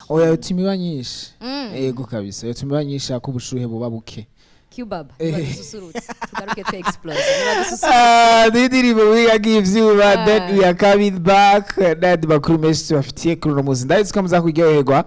Oya, yotuma iba nyinshi. Yego kabisa, yotuma iba nyinshi ako ubushuhe buba buke. Cubaba, nibadususurutse, tugaruke tu explose, nibadususurutse. Ah, n'indirimbo wigaga ivyuma. Then we are coming back n'ayandi makuru menshi tubafitiye kuri uno munsi. Ndabizi ko muza kuryoherwa.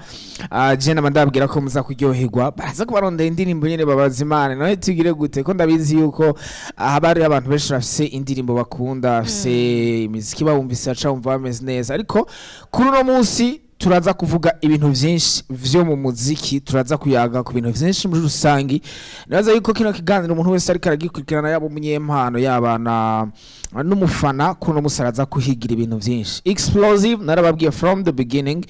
Ah, je nama ndababwira ko muza kuryoherwa. Baraza kubarondera indirimbo nyene babaza Imana none tugire gute, ko ndabizi yuko haba hariho abantu benshi bafise indirimbo bakunda, bafise imiziki bawumvise baca bumva bameze neza. Ariko kuri uno munsi turaza kuvuga ibintu vyinshi vyo mu muziki, turaza kuyaga ku bintu vyinshi muri rusangi. Nibaza yuko kino kiganiro umuntu wese ariko aragikurikirana, yaba umunyempano, yaba na n'umufana, kuri uno munsi araza kuhigira ibintu vyinshi. Explosive, narababwiye from the beginning,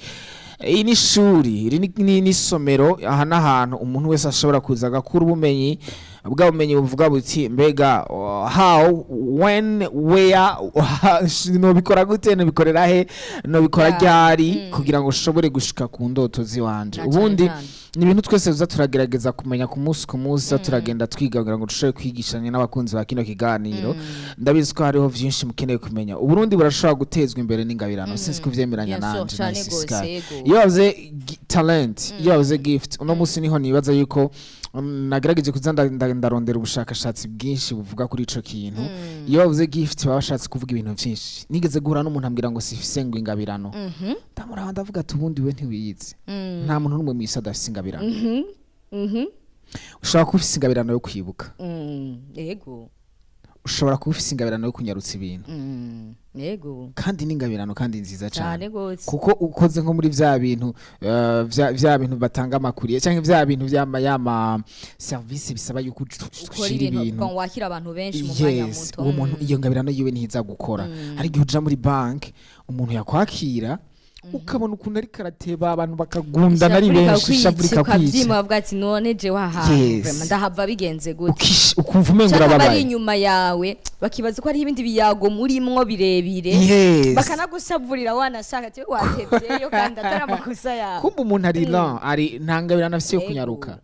iyi ni ishuri, iri ni isomero. Aha n'ahantu umuntu wese ashobora kuza agakura ubumenyi, bwa bumenyi buvuga buti: mbega how, when, where, nobikora gute, nobikorera he, nobikora ryari, kugira ngo ushobore gushika ku ndoto ziwanje? Na cane Ubundi cane. ni ibintu twese tuza turagerageza kumenya ku munsi ku munsi, tuza turagenda twiga kugira ngo dushobore kwigishanya n'abakunzi ba kino kiganiro. Ndabizi ko hariho vyinshi mukeneye kumenya. Uburundi burashobora gutezwa imbere n'ingabirano, sinzi kuvyemeranya Bien sûr, nanje. cane Nice gose, Sky. yego. Iyo bavuze talent, iyo bavuze gift, uno munsi niho nibaza yuko nagerageje kuza ndarondera ubushakashatsi bwinshi buvuga kuri ico kintu. Iyo bavuze gift baba bashatse kuvuga ibintu vyinshi. Nigeze guhura n'umuntu ambwira ngo sifise ngo ingabirano. Ndamuraba, ndavuga ati: ubundi we ntiwiyizi. Nta muntu n'umwe mw'isi adafise ingabirano. Ushobora kuba ufise ingabirano yo kwibuka. Ushobora kuba ufise ingabirano yo kunyarutsa ibintu. Kandi n'ingabirano kandi nziza cane cane gose. Kuko ukoze nko muri vya bintu vya bintu batanga amakuriye canke vya bintu vyama yama service bisaba yuko ukora ushira ibintu ibintu bon, wakira abantu benshi mu mwanya muto. Uwo muntu iyo ngabirano yiwe ntiza gukora. Hari igihe uja muri banki, umuntu yakwakira ukabona ukuntu ariko arateba, abantu bakagundana ari benshi, ishavu rikakwica. Ukabyima, bavuga ati: none jewe aha vraiment ndahava bigenze gute? Ukumva umengo Canke abari urababaye. inyuma yawe bakibaza ko hariho ibindi biyago murimwo birebire, bakanagushavurira, wanashaka ati watevyeyo kandi atari amakosa yawe. Kumva umuntu ari lent, ari nta ngabirano afise yo Yego. kunyaruka,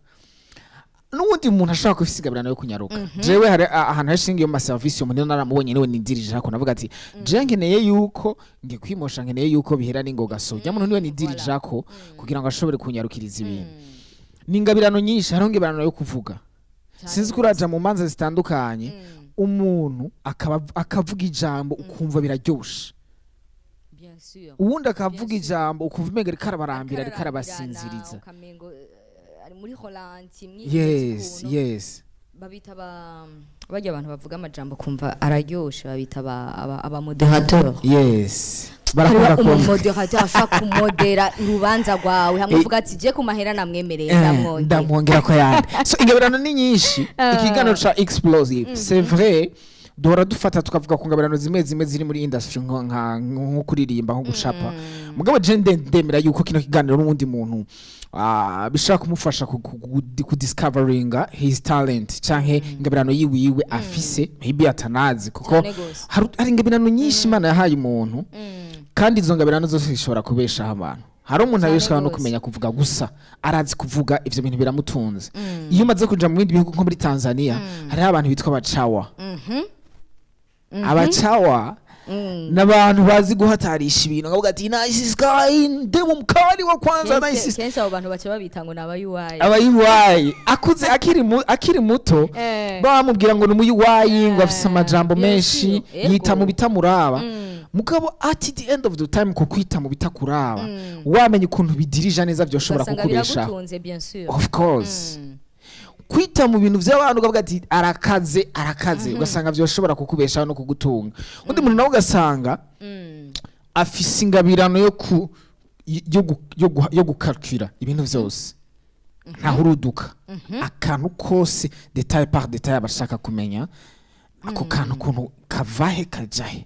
n'uwundi muntu ashobora kuba afise ingabirano yo kunyaruka. Jewe hari ahantu henshi ngiye mu maserivisi, umuntu naramubonye niwe nindirije hako, navuga ati: je nkeneye yuko ngiye kwimosha, nkeneye yuko bihera n'ingoga, so ujya muntu niwe nindirije ako kugira ngo ashobore kunyarukiriza ibintu. Ni ingabirano nyinshi. Hariho ingabirano yo kuvuga. Sinzi ko uraja mu manza zitandukanye, umuntu akaba akavuga ijambo ukumva biraryoshe. Bien sûr. Uwundi akavuga Bien sûr. ijambo ukumva umenga ariko arabarambira, ariko arabasinziriza. Ukamengo ari muri ralenti. Babita ba bajya abantu bavuga amajambo kumva araryoshe, babita aba modérateur. Barakunda Hariho kumva. Umumodérateur ashobora kumodera urubanza rwawe hamwe uvuga ati: je ku mahera namwemereye ndamwongera. Ndamwongera ko yandi. So ingabirano ni nyinshi. Ikiganiro ca Explosive, c'est vrai, duhora dufata tukavuga ku ngabirano zimwe zimwe ziri muri industry, nko kuririmba, nko gucapa. Mugabo je ndemera yuko kino kiganiro n'uwundi muntu bishobora kumufasha kudiscoveringa his talent canke ingabirano yiwiwe afise, maybe atanazi, kuko Cane gose. hari ingabirano nyinshi Imana yahaye umuntu, kandi izo ngabirano zose zishobora kubeshaho abantu. Hari umuntu Cane abeshwaho no gose. kumenya kuvuga gusa, arazi kuvuga, ivyo bintu biramutunze. Iyo umaze kuja mu bindi bihugu nko muri Tanzania, hariho abantu bitwa abacawa. Abacawa n'abantu bazi guhatarisha ibintu, nkavuga ati: nice sky, ndemo mkali wa kwanza. Nice. Kenshi abo bantu baca babita ngo ni abayuwayi. Abayuwayi akuze akiri muto, bamubwira ngo ni umuyuwayi, ngo afise amajambo Bien menshi, sûr. Ego. yita mu bitamuraba. Mugabo at the end of the time, ku kwita mu bitakuraba, wamenya ukuntu bidirija neza, vyoshobora Ugasanga kukubeshaho. biragutunze, bien sûr. Of course, kwita mu bintu by'abantu ukavuga ati: arakaze, arakaze, ugasanga vyoshobora kukubeshaho no kugutunga. Undi muntu nawe ugasanga afise ingabirano yo gukalkula ibintu vyose, ntahuruduka akantu kose, détail par détail, aba ashaka kumenya ako kantu ukuntu kavahe kajahe.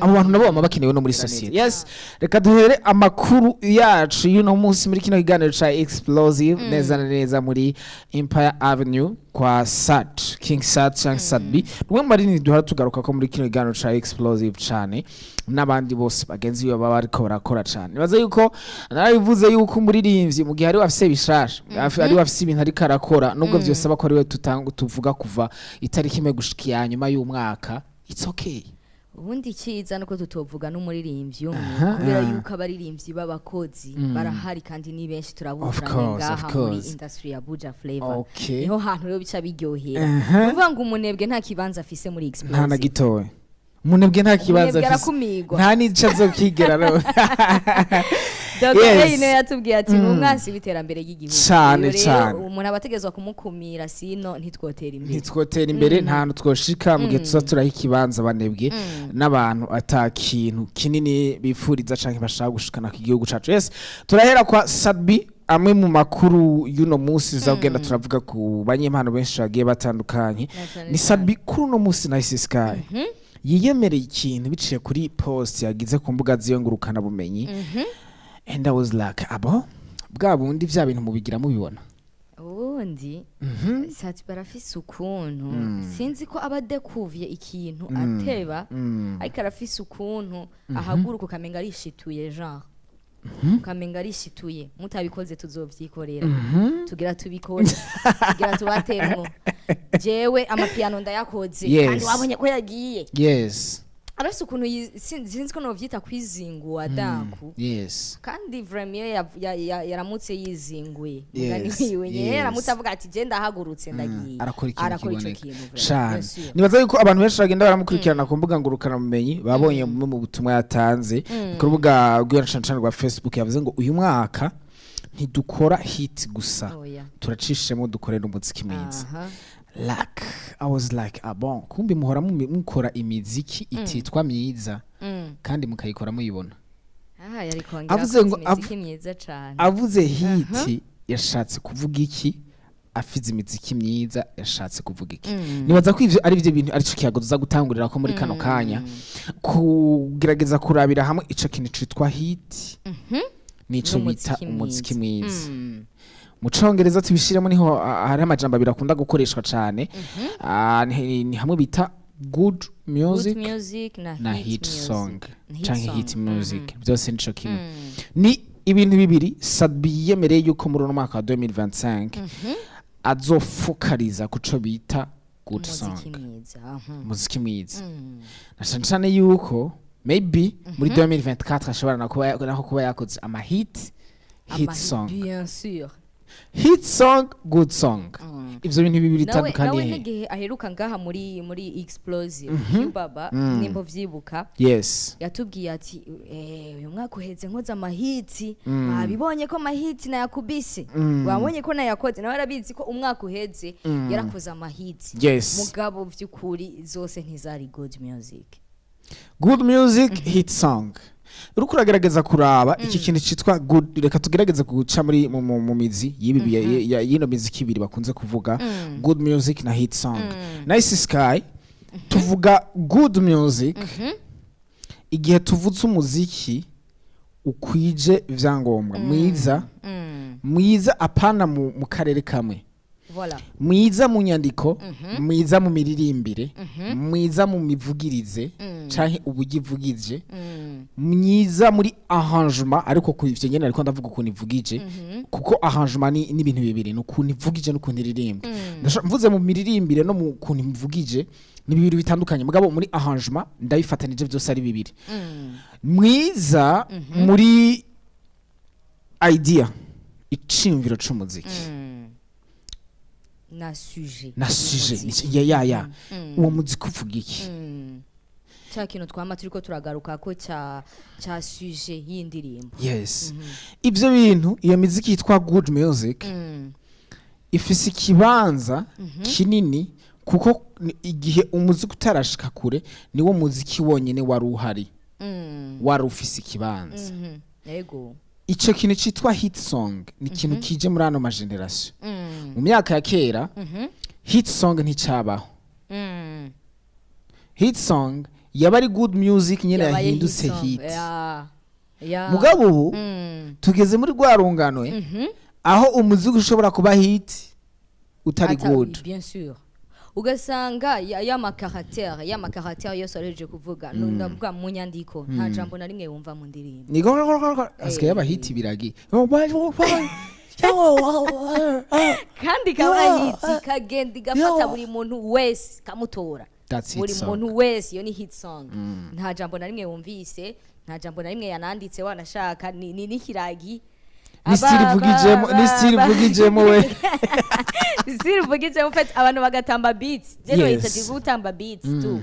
Abo bantu nabo bama bakenewe no muri sosiyete. Yes, reka duhere amakuru yacu y'uno munsi muri kino kiganiro ca Explosive neza na neza muri Empire Avenue kwa Sat King, Sat canke Sat B, rumwe mu marini duhora tugaruka ko muri kino kiganiro ca Explosive cane, n'abandi bose bagenzi biwe baba bariko barakora cane. Nibaza yuko narabivuze yuko umuririmbyi mu gihe ari afise bishasha, ari afise ibintu ariko arakora, nubwo vyosaba ko ariwe tutanga tuvuga kuva itariki imwe gushika iya nyuma y'umwaka, it's okay. Ubundi icyiza nuko tutovuga n'umuririmbyi umwe, Aha, kubera ah. yuko abaririmbyi b'abakozi barahari kandi ni benshi, Of turaburanye course, of ngaha muri course. industry ya Buja Flavor. Niho hantu rero bica biryohera. Kuvuga ngo umunebwe nta kibanza afise muri Nta na Explosive. gitoya, umunebwe nta kibanza Umunebwe afise. Arakumigwa. Nta n'ico azokigera no. Dr. Yes. Niwe yatubwiye ati ni umwansi w'iterambere ry'igihugu. Cane, Uyu rero cane. umuntu aba ategerezwa kumukumira, sino ntitwotera imbere. Ntitwotera imbere, nta hantu twoshika mu gihe tuza turaha ikibanza banebwe n'abantu ata kintu kinini bifuriza canke bashaka gushikana ku gihugu cacu. Yes, turahera kwa Sat-B. Amwe mu makuru y'uno munsi tuzagenda turavuga ku banyempano benshi bagiye batandukanye. Na cane. Ni Sat-B kuri uno munsi na Sky yiyemereye ikintu biciye kuri post yagize ku mbuga ziyo ngurukana bumenyi, and I was like, abo bwa bundi vya bintu mubigira mubibona. Ubundi Sat-B arafise ukuntu, sinzi ko aba adekuviye ikintu ateba, ariko arafise ukuntu ahaguruka ukamenga arishituye, genre ukamenga arishituye: mutabikoze tuzovyikorera, tugira tubikore, tugira tubatemwo, jewe amapiano ndayakoze. Kandi wabonye ko yagiye. Arafise ukuntu sinzi ko novyita kwizinguwa danku. Kandi vraiment iyo yaramutse yizinguye mugani wiwe nyene, yaramutse avuga ati: je ndahagurutse, ndagiye, arakora ikintu arakora ico kiboneka kintu vraiment. cane. Bien sûr. Nibaza yuko abantu benshi bagenda baramukurikirana ku mbuga ngurukanabumenyi babonye bumwe mu butumwa yatanze ku rubuga rwiwe cane cane rwa Facebook. Yavuze ngo uyu mwaka ntidukora hit gusa, Oya. turacishemo dukorera umuziki mwiza. Like, I was like, ah bon, kumbi muhora mukora imiziki ititwa myiza kandi mukayikora muyibona. Aha yari kongera Avuze ngo imiziki myiza cane. Avuze hit yashatse kuvuga iki? Afize imiziki myiza yashatse kuvuga iki? Nibaza ko ivyo ari byo bintu, arico kiyago tuza gutangurira ko muri kano kanya, kugerageza kurabira hamwe ico kintu citwa hit nico bita N'umuziki umuziki mwiza. mwiza. Mu Congereza tubishiremo, niho hari amajambo abiri akunda gukoreshwa cane. Ni hamwe bita good music, Good music na, na hit, hit music. song Hit canke song. hit music, byose nico kimwe. Ni ibintu bibiri Sat-B yiyemereye yuko muri uno mwaka wa 2025 azofukariza kuco bita good song, Umuziki mwiza. Umuziki mwiza, na cane cane yuko maybe muri 2024 ashobora naho kuba yakoze ama hit hit song. Bien sûr. Hit song, good song, ivyo bintu bibiri Nawe bitandukaniye he? n'igihe aheruka ngaha muri Explosive Baba, nimba vyibuka, yatubwiye ati: uyu mwaka uheze nkoze amahiti, babibonye ko amahiti nayakubise, babonye ko nayakoze. Nawe arabizi ko umwaka uheze yarakoze amahiti. Mugabo vy'ukuri zose ntizari good music. Good music, hit song. Uriko uragerageza kuraba iki kintu citwa good, reka tugerageze guca muri mu mizi y'ibi y'ino miziki ibiri bakunze kuvuga, good music na hit song. Nice Sky, tuvuga good music igihe tuvuze umuziki ukwije ivyangombwa, mwiza, mwiza apana mu karere kamwe, Voilà. mwiza mu nyandiko, mwiza mu miririmbire, mwiza mu mivugirize canke uburyo ivugije, mwiza muri arrangement. Ariko ku ivyo nyene ariko ndavuga ukuntu ivugije, kuko arrangement ni ibintu bibiri: ni ukuntu ivugije n'ukuntu iririmbwe. Mvuze mu miririmbire no mu kuntu imvugije ni bibiri bitandukanye, mugabo muri arrangement ndabifatanije byose ari bibiri. Mwiza muri idea, iciyumviro c'umuziki Na sujet. Na sujet. Y'umuziki. Ya uwo muziki uvuga iki? Cya kintu twama turiko turagaruka ko cya sujet y'indirimbo. Yes, ivyo bintu, iyo miziki yitwa good music ifise ikibanza kinini, kuko igihe umuziki utarashika kure niwo muziki wonyene wari uhari, wari ufise ikibanza. Yego. Ico kintu citwa hit song ni ikintu kije muri ano ma génération. Mu myaka ya kera hit song nticabaho. Hit song yaba ari good music nyene Yabaye yahindutse song. hit. Ya. Mugabo ubu tugeze muri rwa runganwe aho umuziki ushobora kuba hit utari good. Bien sûr, ugasanga ya ma caractère yose areje kuvuga, ndavuga mu nyandiko nta jambo na rimwe wumva mu ndirimbo. Ni asigaye aba hit ibiragi. Kandi kaba hit, kagenda igafata buri muntu wese kamutora. That's hit Buri song. muntu wese, iyo ni hit song. Nta jambo na rimwe wumvise, nta jambo na rimwe yananditse, wanashaka ni n'ikiragi. Ni style ivugijemo, ni style ivugijemo we. Style ivugijemo, fait abantu bagatamba beats je no yita gutamba beats tu.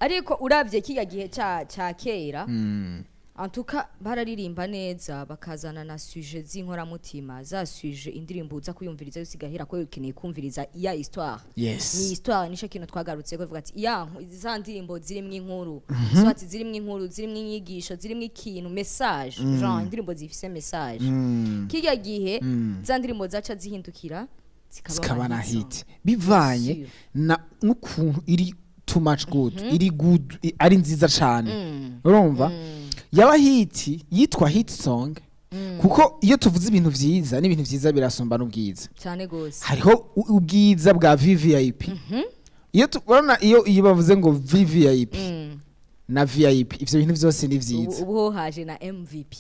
Ariko uravye kiya gihe ca kera, en tout cas bararirimba neza, bakazana na sujet z'inkoramutima, za sujet indirimbo uza kuyumviriza yose igahera ko ukeneye kumviriza iya histoire. Ni histoire, nico kintu twagarutse ko vuga ati ya za ndirimbo zirimwo inkuru, soit zirimwo inkuru, zirimwo inyigisho, zirimwo ikintu, message, genre indirimbo zifise message. Kirya gihe za ndirimbo zaca zihindukira zikaba zikaba na ama hit song. Hit bivanye Sûr. na n'ukuntu iri too much good, iri good, ari nziza cane. Urumva yaba hit, yitwa hit song, kuko iyo tuvuze ibintu vyiza n'ibintu vyiza birasumba n'ubwiza. Cyane gose. Hariho ubwiza bwa VVIP. Iyo urabona iyo bavuze ngo VVIP na VIP, ivyo bintu vyose ni vyiza. Ubu ho haje na MVP.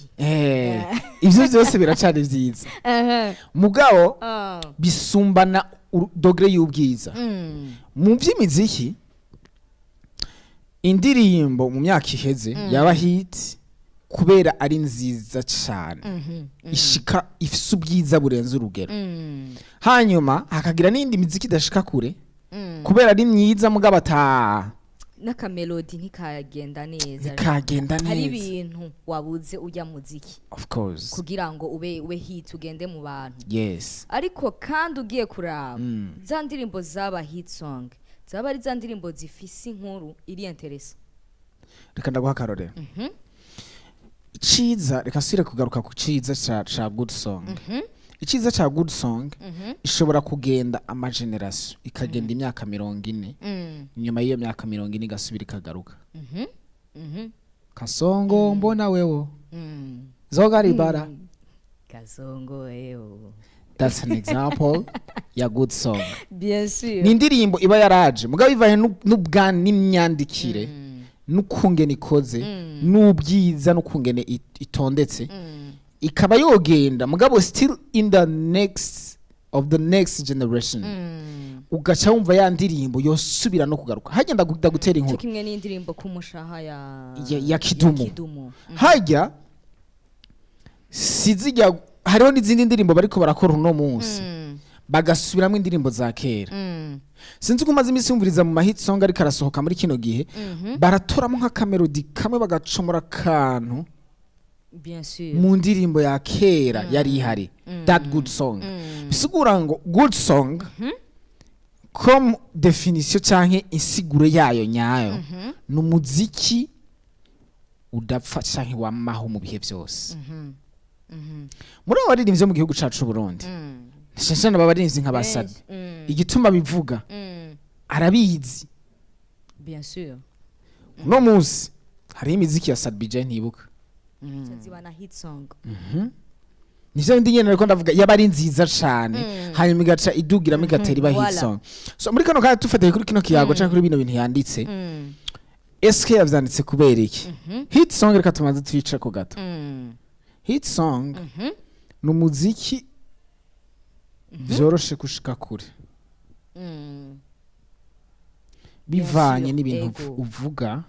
Ivyo vyose biracari vyiza, mugabo bisumbana degré y'ubwiza. Mu by'imiziki, indirimbo mu myaka iheze yaba hit kubera ari nziza cane, ishika ifise ubwiza burenze urugero. Hanyuma hakagira n'indi miziki idashika kure kubera ari myiza, mugabo ata N'akamelodi ntikagenda neza. Ntikagenda Hari neza. ibintu wabuze ujya muziki Of course. kugira ngo ube hit, ugende mu bantu. Ariko kandi ugiye kuraba, za ndirimbo zaba hit song zaba ari za ndirimbo zifise inkuru iri intéressant. Reka ndaguha akarorero. Iciza, reka nsubire kugaruka ku ciza ca good song. Iciza ca good song, ishobora kugenda ama génération, ikagenda imyaka 40, nyuma y'iyo myaka 40 igasubira ikagaruka. Kasongo mbona wewo zogaribara. Kasongo ewo. That's an example ya good song. Bien sûr. Ni indirimbo iba yaraje, mugabo bivanye n'ubwa n'imyandikire n'ukungene ikoze n'ubwiza n'ukungene itondetse, ikaba yogenda, mugabo still in the next of the next generation, ugaca wumva ya ndirimbo yosubira no kugaruka hagenda gutera Cyo inkuru. kimwe n'indirimbo Kumushaha ya Ya Kidumu. Kidumu. Hajya sizijya, hariho n'izindi ndirimbo bariko barakora uno munsi, bagasubiramo indirimbo za kera. Sinzi ko umaze iminsi wumviriza mu mahit song ariko arasohoka muri kino gihe, baratoramo nk'akamelodi kamwe, bagacomora akantu Bien sûr. mu ndirimbo ya kera yari ihari. That good song, bisigura ngo good song comme définition canke insiguro yayo nyayo ni umuziki udapfa canke wamaho mu bihe byose. Muri abo baririmbyi bo mu gihugu cacu Burundi, nshashana aba baririmbyi nka Basadi, igituma bivuga arabizi. Bien sûr. Uno munsi hariho imiziki ya Sat-B je ntibuka. Ziba na hit song. Nivyo bindi nyene nariko ndavuga, yaba ari nziza cane, hanyuma igaca idugiramo, igatera iba hit song. So muri kano kanya, dufatiye kuri kino kiyago canke kuri bino bintu yanditse, eske yavyanditse kubera iki? Hit song, reka tumanze tuyiceko gato. Hit song ni umuziki vyoroshe gushika kure bivanye Sûr, n'ibintu ego. uvuga,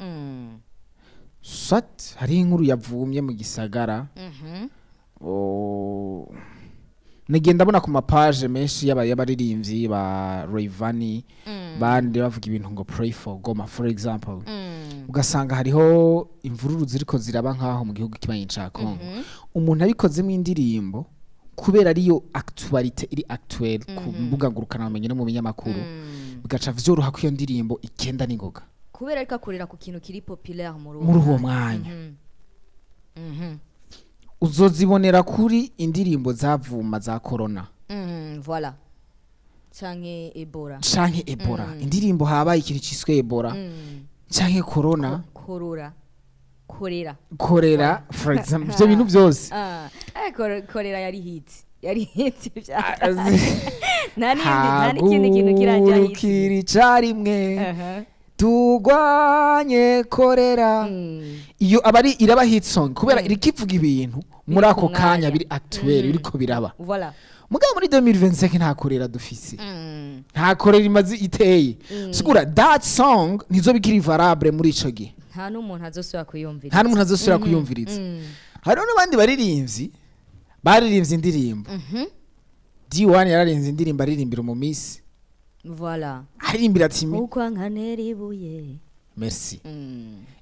soit hariho inkuru yavumye mu gisagara. Oh, nagenda mbona ku mapaje menshi y'abaririmbyi ba Rayvanny, bandi bavuga ibintu ngo "Pray for Goma", for example. Ugasanga hariho imvururu ziriko ziraba nkaho mu gihugu kibanyi ca Congo, umuntu abikozemo indirimbo kubera ariyo actualité iri actuelle ku mbuga ngurukanabumenyi no mu binyamakuru, bigaca vyoroha ko iyo ndirimbo igenda n'ingoga. Kubera ariko akorera ku kintu kiri populaire muri Muri uwo mwanya. Uzozibonera kuri indirimbo zavuma za corona. Voilà, canke Ebola. Canke Ebola. Indirimbo habaye ikintu ciswe Ebola canke corona. Korora, korera. Korera, for example, ivyo bintu byose. Ah, korera yari hit, yari hit nta n'ikindi kintu kirajya hit. Hagurukira icarimwe, tugwanye korera. Iyo aba ari iraba hit song kubera iriko ivuga ibintu muri Biri ako ku kanya, mwanya. biri actuel, biriko biraba. Voilà. Mugabo muri 2025 nta korera dufise. Nta korera imaze iteye. Sigura that song ntizoba ikiri valable muri ico gihe. Nta n'umuntu azosubira kuyumviriza. Nta n'umuntu azosubira kuyumviriza. Hariho n'abandi baririmbyi baririmbye indirimbo. D1 yararimbye indirimbo, aririmbira mu miss. Voilà. Aririmbira ati Uko nkanera ibuye. Merci.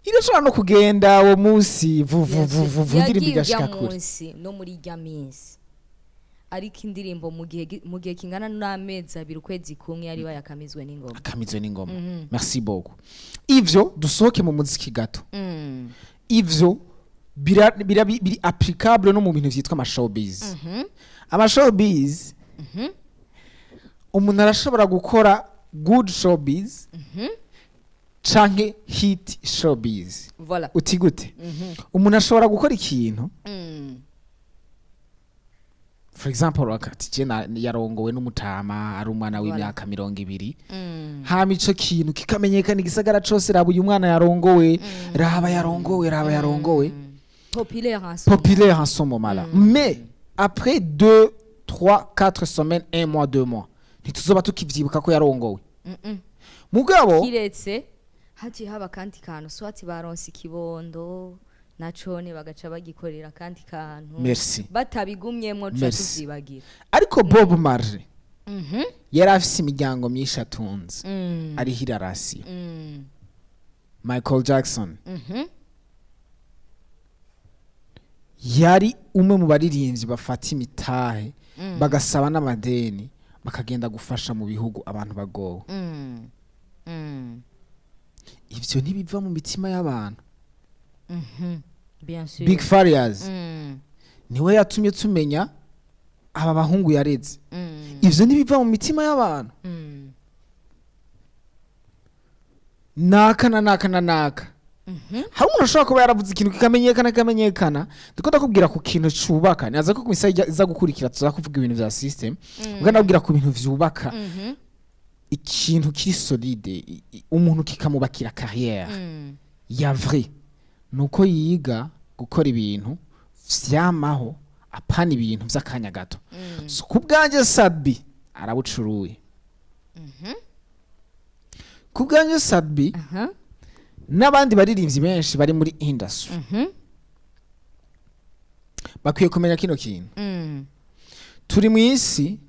Irashobora no kugenda uwo munsi vu vu vu vu vu, indirimbo Yagiye igashika ujya kure. munsi no muri irya minsi, ariko indirimbo mu gihe kingana n'amezi 2, ukwezi kumwe, yari bayakamizwe n'ingoma. Akamizwe n'ingoma. Merci beaucoup. Ivyo dusohoke mu muziki gato. Ivyo biri applicable no mu bintu vyitwa amashowbiz. Amashowbiz, umuntu arashobora gukora good showbiz canke hit showbiz. Voilà. Uti gute? Umuntu ashobora gukora ikintu, for example, akati je yarongowe n'umutama ari umwana w'imyaka 20, hama ico kintu kikamenyekana igisagara cose: "Raba uyu mwana yarongowe, raba yarongowe, raba yarongowe." Populaire en ce Populaire en ce moment-là, mais après 2, 3, 4 semaines, un mois, 2 mois, ntituzoba tukivyibuka ko yarongowe. Mugabo Kiretse haciye haba akandi kantu, swati baronse ikibondo nacone, bagaca bagikorera akandi kantu. Merci. Batabigumyemwo tuca Merci. tuvyibagira. Ariko Bob Marley yari afise imiryango myinshi atunze, ariho irarasiyo. Michael Jackson yari umwe mu baririmbyi bafata imitahe, bagasaba n'amadeni, bakagenda gufasha mu bihugu abantu bagowe. Ivyo ntibiva mu mitima y'abantu. Bien sûr. Big Farious niwe yatumye tumenya aba bahungu yareze. Ivyo ntibiva mu mitima y'abantu. Naka na naka na naka, hari umuntu ashobora kuba yaravuze ikintu kikamenyekana, kikamenyekana. Ndiko ndakubwira ku kintu cubaka. Naza ko kumisa iza gukurikira tuza kuvuga ibintu vya system, mbwa ndakubwira ku bintu vyubaka, ikintu kiri solide, umuntu kikamubakira carrière ya vrai, nuko yiga gukora ibintu vyamaho, apana ibintu vy'akanya gato. So, ku bwanjye Sat-B arabucuruye. Ku bwanjye Sat-B n'abandi baririmbyi benshi bari muri industry bakwiye kumenya kino kintu. Turi mu isi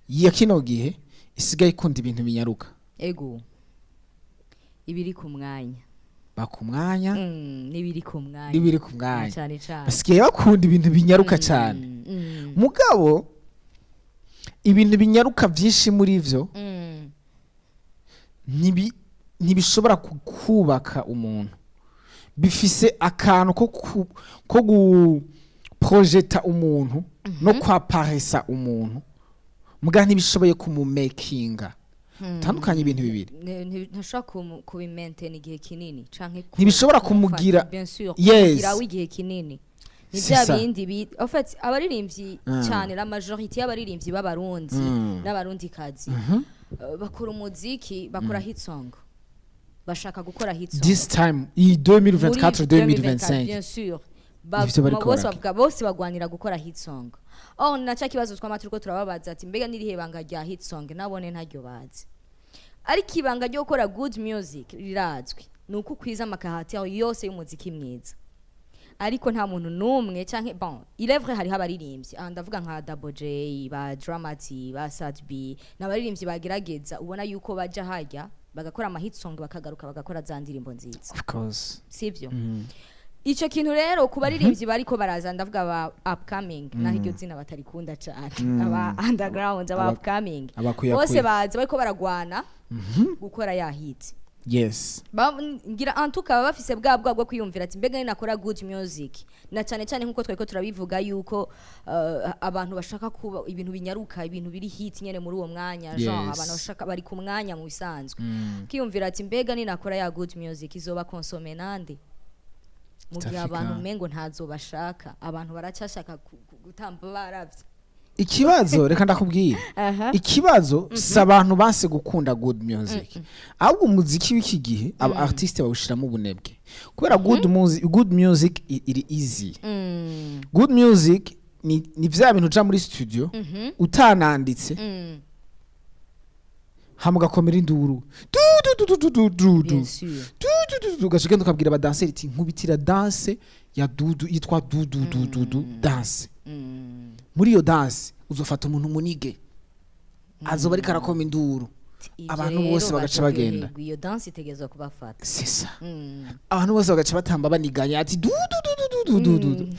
ya kino gihe isigaye ikunda ibintu binyaruka. Ego, ibiri ku mwanya. Baka umwanya. N'ibiri ku mwanya. N'ibiri ku mwanya. Cyane cyane. Basigaye bakunda ibintu binyaruka cyane. Mugabo ibintu binyaruka byinshi muri vyo ntibishobora kubaka umuntu. Bifise akantu ko guprojeta umuntu no kwaparesa umuntu, muga ntibishoboye kumumekinga. Tandukanye ibintu bibiri. Ntashobora kubimaintain igihe kinini canke Ntibishobora kumufata, kumugira- bien sûr, Yes. kumugiraho igihe kinini. Ni C'est bya ça. bindi en fait abaririmbyi, cyane la majorité y'abaririmbyi b'Abarundi n'Abarundikazi, bakora umuziki, bakora hit song, bashaka gukora hit song. This time iyi 2024, Muri 2025. Bien sûr. Ivyo bariko bose barakora. bavuga, bose bagwanira gukora hit song. Oh, naca kibazo twama turiko turababaza ati: "Mbega nirihe banga rya hit song?" Nabone ntaryo bazi, ariko ibanga ryo gukora good music rirazwi, ni uko ukwiza amakahati yose y'umuziki mwiza. Ariko nta muntu n'umwe, canke bon, il est vrai, hariho abaririmbyi, aha ndavuga nka Double J, ba Dramati, ba Sat B, n'abaririmbyi bagerageza, ubona yuko baja harya bagakora ama hit song, bakagaruka bagakora za ndirimbo nziza. Of course. Sivyo? Ico kintu rero ku baririmbyi bariko baraza, ndavuga aba upcoming, naho iryo zina batarikunda cane, aba underground, aba upcoming, Abakuyakuya. bose baza bariko baragwana gukora ya hit. Ngira en tout cas baba bafise bwa bwo kwiyumvira ati: "Mbega ninakora good music?" Na cyane cyane nkuko twariko turabivuga yuko abantu bashaka kuba ibintu binyaruka, ibintu biri hit nyene muri uwo mwanya, genre abantu bashaka bari ku mwanya mu bisanzwe, kwiyumvira ati: "Mbega ninakora ya good music izoba consommée nande?" Mu gihe Itafika. abantu umengo ntazo bashaka, abantu baracyashaka gutamba baravye. Ikibazo, reka ndakubwira, ikibazo si abantu banse gukunda good music, ahubwo umuziki w'iki gihe aba artiste bawushiramo ubunebwe, kubera good music, good music iri easy. Good music ni vya bintu uja muri studio utananditse. Hama ugakomera induru du du du du du du du Bien du sûr. du du du du, ugaca ugenda ukabwira abadanseri iti: "Nkubitira danse ya dudu yitwa du du du du du danse." Muri iyo danse uzofata umuntu munige azoba ariko arakoma induru. Ivyo Abantu rero bose bagaca bagenda. bazoryoherwa, iyo danse itegerezwa kubafata. C'est ça. Abantu bose bagaca batamba baniganya ati du du du du du du du du.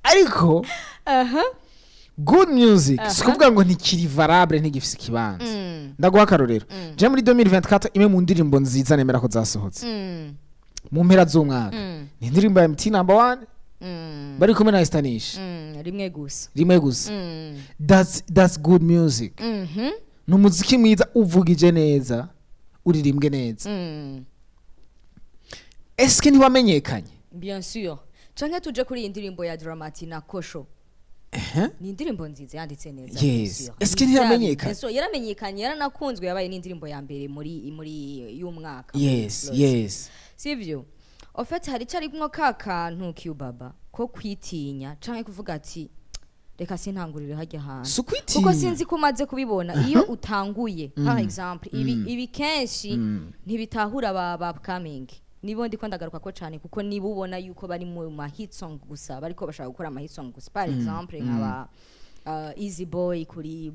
Ariko good music si kuvuga ngo ntikiri valable, ntigifise ikibanza. Ndaguha akarorero: je muri 2024, imwe mu ndirimbo nziza nemera ko zasohotse mu mpera z'umwaka ni indirimbo ya MT Number One bari kumwe na Estanish. Rimwe gusa. Rimwe gusa. That's good music. Ni umuziki mwiza, uvugije neza, uririmbwe neza. Eske ntiwamenyekanye? Bien sûr. Canke tuje kuri iyi ndirimbo ya Dramati na Kosho. Ni indirimbo nziza yanditse neza, bien sûr. Eske Ni ntiyamenyekanye? bien sûr, yaramenyekanye, yaranakunzwe, yabaye n'indirimbo ya mbere muri y'umwaka. Sivyo? En fait, hari cyarimwo ka kantu k'ubaba ko kwitinya canke kuvuga ati: "Reka sintangurire hajya hantu." Si ukwitinya. Kuko sinzi ko umaze kubibona, iyo utanguye, par exemple, ibi kenshi ntibitahura ba upcoming, nibo ndiko ndagaruka ko cyane, kuko niba ubona yuko bari mu ma hit song gusa, bariko bashaka gukora ama hit song gusa, par exemple nk'aba Easy Boy kuri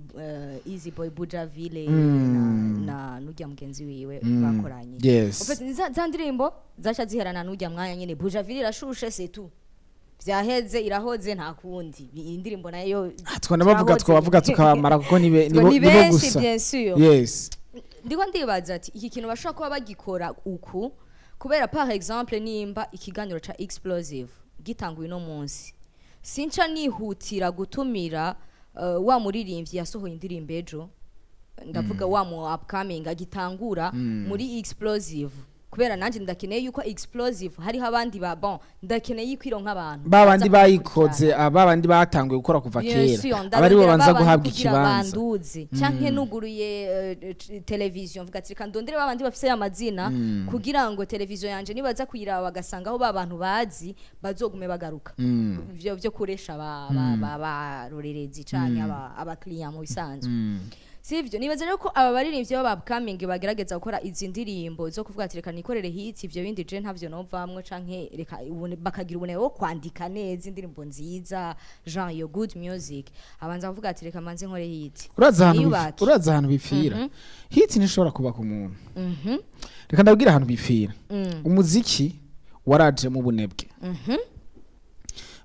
Easy Boy Bujaville na nujya mugenzi wiwe bakoranye. En fait, za ndirimbo zaca ziherana n'ujya mwanya nyene. Bujaville irashushe, c'est tout, vyaheze, irahoze, nta kundi. Iyi ndirimbo nayo Ah, twanabavuga turahoze. Twabavuga tukabamara kuko nibe Twe nibo ni nibo benshi, gusa. Bien sûr. Ndiko ndibaza ati iki kintu bashobora kuba bagikora uku kubera, par exemple, nimba ikiganiro ca Explosive gitanguye uno munsi, sinca nihutira gutumira wa muririmbyi yasohoye indirimbo ejo, ndavuga wa mu upcoming agitangura muri Explosive, kubera nanjye ndakeneye yuko Explosive hariho abandi ba bon, ndakeneye yuko ironka abantu babandi baza bayikoze, babandi batanguye gukora kuva Bien kera, sûr, aba aribo ndarondera banza babandi guhabwa kugira ikibanza. banduze, canke nuguruye televiziyo, mvuga ati: "Reka ndondere babandi bafise amazina kugira ngo televiziyo yanje nibaza kuyiraba bagasanga aho ba bantu bazi, bazogume bagaruka." Ivyo vyo kuresha ba barorerezi canke abakiriya mu bisanzwe, sivyo? Nibaza rero ko aba baririmbyi b'aba upcoming bagerageza gukora izi ndirimbo zo kuvuga ati: "Reka nikorere hit, ivyo bindi je ntavyo novamwo," canke reka bakagira ubune wo kwandika neza indirimbo nziza, genre iyo good music, abanza kuvuga ati: "Reka manze nkore hit." Uraza ahantu Niyubake. Uraza ahantu bipfira? Hit ntishobora kuba ku muntu. Reka ndabwira ahantu bipfira. Umuziki warajemo ubunebwe.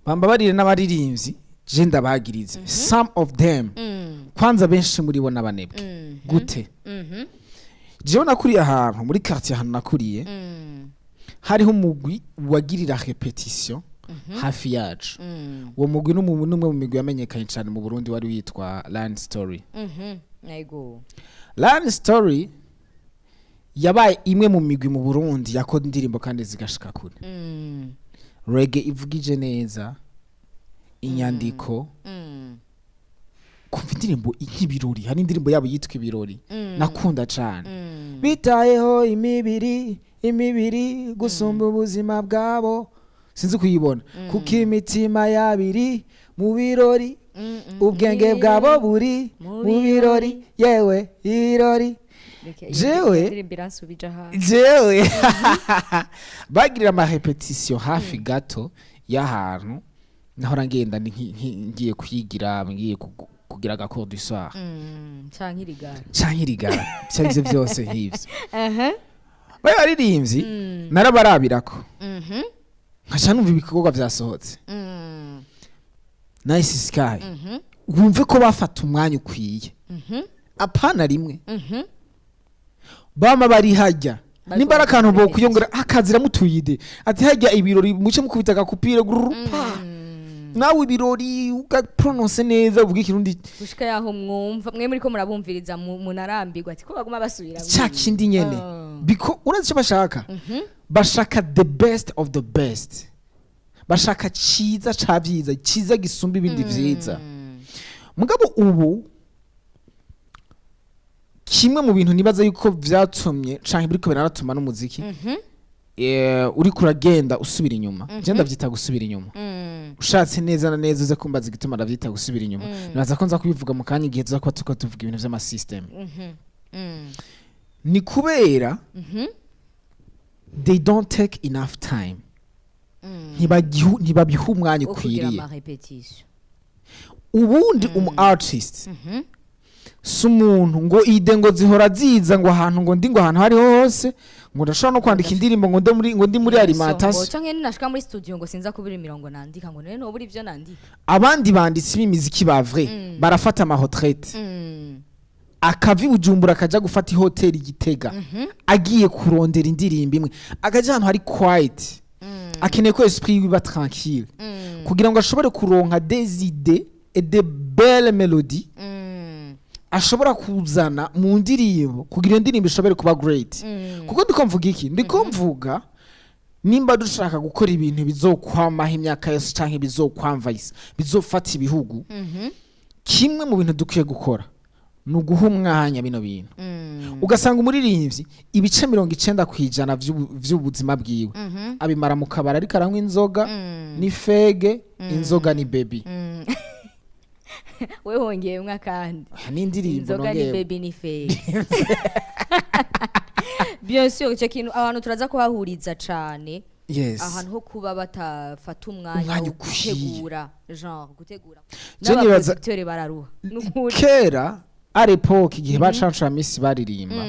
Bambabarire n'abaririmbyi, je ndabagirize some of them. Kwanza benshi muri bo n'abanebwe. Gute? Jewe nakuriye ahantu muri quartier, ahantu nakuriye hariho umugwi wagirira répétition hafi yacu. Uwo mugwi n'umwe mu migwi yamenyekanye cyane mu Burundi, wari witwa Lion Story. Yego. Lion Story yabaye imwe mu migwi mu Burundi yakora indirimbo kandi zigashika kure. Reggae ivugije neza, inyandiko, kumva indirimbo nk'ibirori. Hari indirimbo yabo yitwa Ibirori nakunda cane. Bitayeho imibiri, imibiri gusumba ubuzima bwabo, sinzi kuyibona, kuko imitima yabiri mu birori, ubwenge bwabo buri mu mu birori, yewe ibirori. Reka iyo ndirimbo iransubije ahantu. Jewe bagirira amarépétition hafi gato y'ahantu nahora ngenda, ni ngiye kwigira, ngiye kugira aga cours du soir. Canke irigara. Canke irigara, ivyo arivyo byose nk'ivyo. Bari baririmbyi narabarabirako, nkaca numva ibikorwa vyasohotse. Nice Sky, wumve ko bafata umwanya ukwiye, apana rimwe bama bari hajya. Bariko nimba ari akantu barakora. Bokuyongera hakazira mutuyide ati hajya ibirori, muce mukubita agakupire gurupa, nawe ibirori ugaprononce neza, uvuga Ikirundi. Gushika yaho mwumva mwe muriko murabumviriza munarambirwa ati ko baguma basubira. Cya kindi nyene. Biko urazi icyo bashaka? Bashaka the best of the best, bashaka ciza ca vyiza, ciza gisumba ibindi vyiza. Mugabo ubu kimwe mu bintu nibaza yuko vyatumye canke biriko biranatuma n'umuziki uriko uragenda usubira inyuma, je ndavyita gusubira inyuma. Ushatse neza na neza uze kumbaza igituma ndavyita gusubira inyuma. Nibaza ko nza kubivuga mu kanya, igihe tuza kuba turiko tuvuga ibintu vy'amasystem. Ni kubera they don't take enough time. Ntibabiha umwanya Wo kugira ukwiriye. ama répétition. Ubundi umu artist si umuntu ngo idée ngo zihora ziza, ngo ahantu ngo ndi, ngo ahantu hariho hose, ngo ndashobora no kwandika indirimbo ngo ndi muri alimentation. Canke ninashika muri studio ngo sinza kubura imirongo nandika, ngo none nobura ivyo nandika. Abandi banditsi b'imiziki ba vrai barafata ama retraite, akava i Bujumbura akaja gufata ihoteli i Gitega, agiye kurondera indirimbo imwe, akaja ahantu hari quiet, akeneye ko esprit yiwe iba tranquille kugira ngo ashobore kuronka des idées et des belles mélodies ashobora kuzana mu ndirimbo kugira iyo ndirimbo ishobore kuba great. Kuko ndiko mvuga iki? Ndiko mvuga nimba dushaka gukora ibintu bizokwamaho imyaka yose canke bizokwamvayisa, bizofata ibihugu, kimwe mu bintu dukwiye gukora ni uguha umwanya bino bintu. Ugasanga umuririmbyi ibice 90% vy'ubuzima bwiwe abimara mu kabari, ariko aranywa inzoga ni fege, inzoga ni baby. We wongeyemwo akandi. N'indirimbo. Inzoga ni Nongeyemo. baby ni fake, bien sûr. Icyo kintu abantu turaza kuhahuriza cane, ahantu ho kuba batafata umwanya Umwanya wo ukwiye. gutegura, genre gutegura. Je nibaza- N'abaproducteur bararuha. Nukuri. Kera, à l'époque, igihe ba Canco Amissi baririmba,